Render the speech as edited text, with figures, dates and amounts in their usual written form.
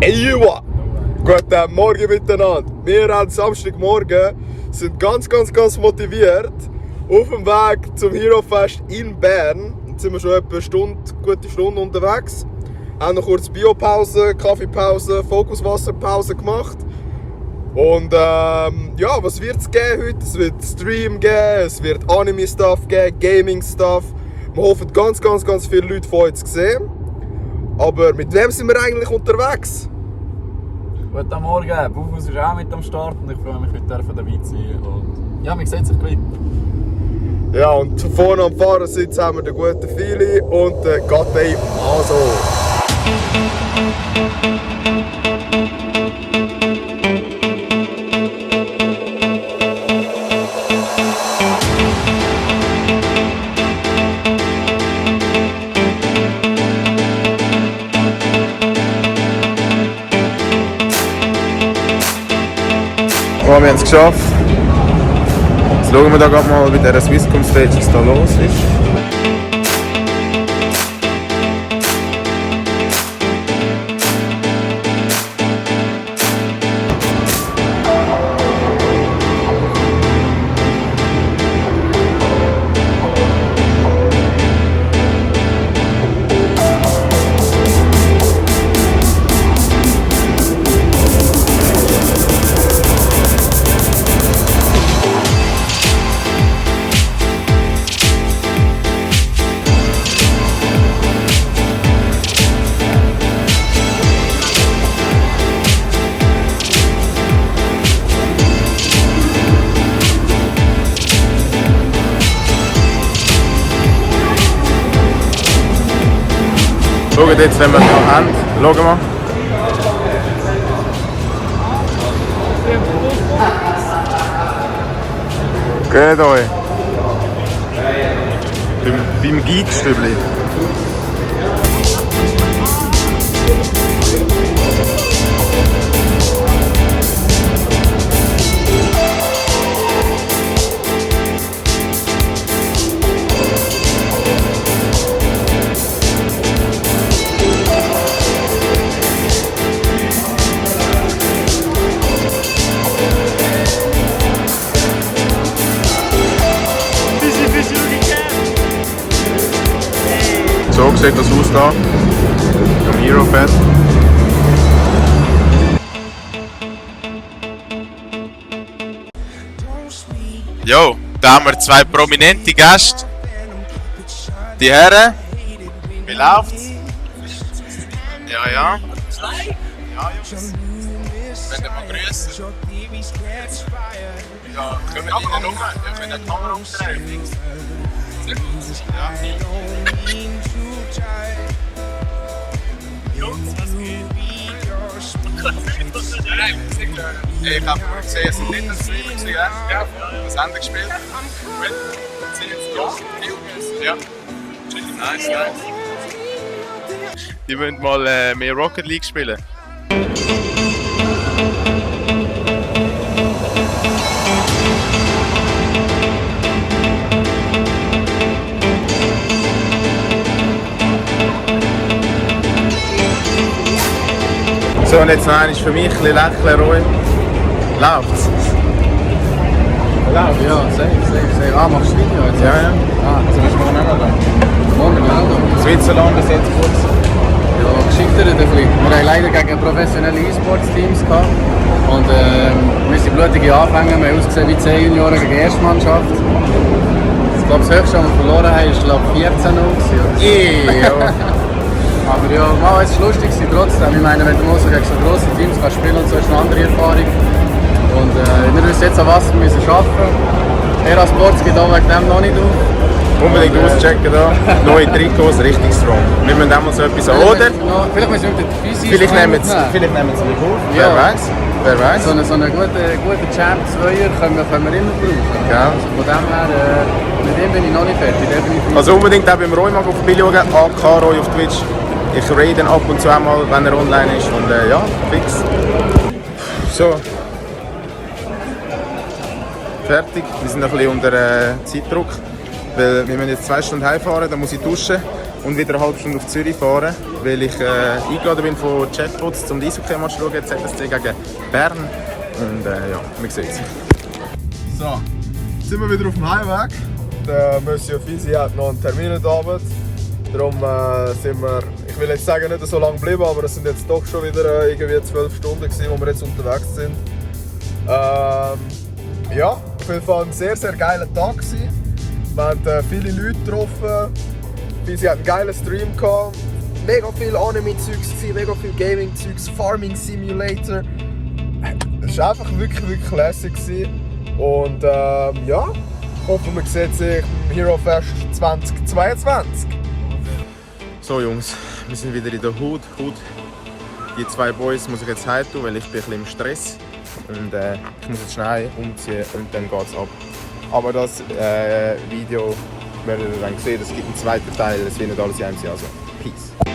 Ewa! Guten Morgen miteinander. Wir haben Samstagmorgen, sind ganz motiviert auf dem Weg zum Hero Fest in Bern. Jetzt sind wir schon etwa eine gute Stunde unterwegs. Haben noch kurz Biopause, Kaffeepause, Fokuswasserpause gemacht. Und ja, was wird es geben heute? Es wird Stream geben, es wird Anime-Stuff geben, Gaming-Stuff. Wir hoffen ganz viele Leute von euch zu sehen. Aber mit wem sind wir eigentlich unterwegs? Guten Morgen, Bufus ist auch mit am Start und ich freue mich, heute dabei zu sein. Und ja, man sieht sich gleich. Ja, und vorne am Fahrersitz haben wir den guten Fili und den Gatei Maso. Oh, wir haben es geschafft. Jetzt schauen wir da gerade mal bei dieser Swisscom Stage, was da los ist. Schaut jetzt, wenn wir es noch haben. Schauen wir. Geht euch. Beim Geekstübli. So sieht das aus da, am Hero Fest. Jo, da haben wir zwei prominente Gäste. Die Herren, wie läuft's? Ja. Ja, Jungs. Wenn ihr mal grüßen. Ja, können wir nicht rum? Wir können die Kamera umdrehen. Ja. Ich habe gesehen, es sind nicht das Streaming, das Ende gespielt. Ja. Nice. Die wollen mal mehr Rocket League spielen. So, und jetzt noch einmal für mich, ein bisschen lächeln, ruhig. Läuft's? Läuft? Ja, safe. Ah, machst du Video jetzt? Ja. Ah, also bist du morgen auch da? Morgen auch da. Switzerland ist jetzt kurz. Ja, geschichtert ein bisschen. Wir haben leider gegen professionelle E-Sports-Teams gehabt. Und wir sind blutige Anfänger. Wir haben ausgesehen wie 10 Junioren gegen die Erstmannschaft. Ich glaube, das höchste, was wir verloren haben, war 14-0. Aber ja, es war lustig trotzdem. Ich meine, wenn du mal so gegen so grosse Teams kannst spielen und so, ist eine andere Erfahrung. Und wir wissen jetzt, an was wir müssen arbeiten müssen. Era Sports geht auch wegen dem noch nicht auf. Unbedingt auschecken da. Neue Trikots, richtig strong. Wir müssen auch mal so etwas an, oder? Vielleicht müssen wir mit der Physik Vielleicht nehmen sie mich auf. Ja. Wer weiß. So einen guten Champ 2er können wir immer brauchen. Ja. Also von dem her, mit dem bin ich noch nicht fertig. Definitiv. Also unbedingt auch beim Roy mal auf die schauen. AK Roy auf Twitch. Ich rede ihn ab und zu einmal, wenn er online ist. Und ja, fix. So. Fertig. Wir sind ein bisschen unter Zeitdruck. Weil wir müssen jetzt 2 Stunden heimfahren, dann muss ich duschen und wieder eine halbe Stunde auf Zürich fahren, weil ich eingeladen bin von Chatbots zum Eishockey-Match zu schauen, ZSC gegen Bern. Und ja, wir sehen es. So, jetzt sind wir wieder auf dem Heimweg. Der Monsieur Fisi hat noch einen Termin heute Abend. Darum sind wir, ich will jetzt sagen, nicht so lange geblieben, aber es sind jetzt doch schon wieder irgendwie 12 Stunden gewesen, wo wir jetzt unterwegs sind. Ja, auf jeden Fall ein sehr, sehr geiler Tag gewesen. Wir haben viele Leute getroffen. Fisi hat einen geilen Stream gehabt. Mega viel Anime-Zeugs, mega viel Gaming-Zeugs, Farming Simulator. Es war einfach wirklich lässig gewesen. Und ja, ich hoffe, man sieht sich im Hero Fest 2022. So Jungs, wir sind wieder in der Hood. Die 2 Boys muss ich jetzt heim tun, weil ich bin ein bisschen im Stress. Und ich muss jetzt schnell umziehen und dann geht's ab. Aber das Video werdet ihr dann sehen, es gibt einen zweiten Teil, es wird nicht alles in einem sein, also Peace.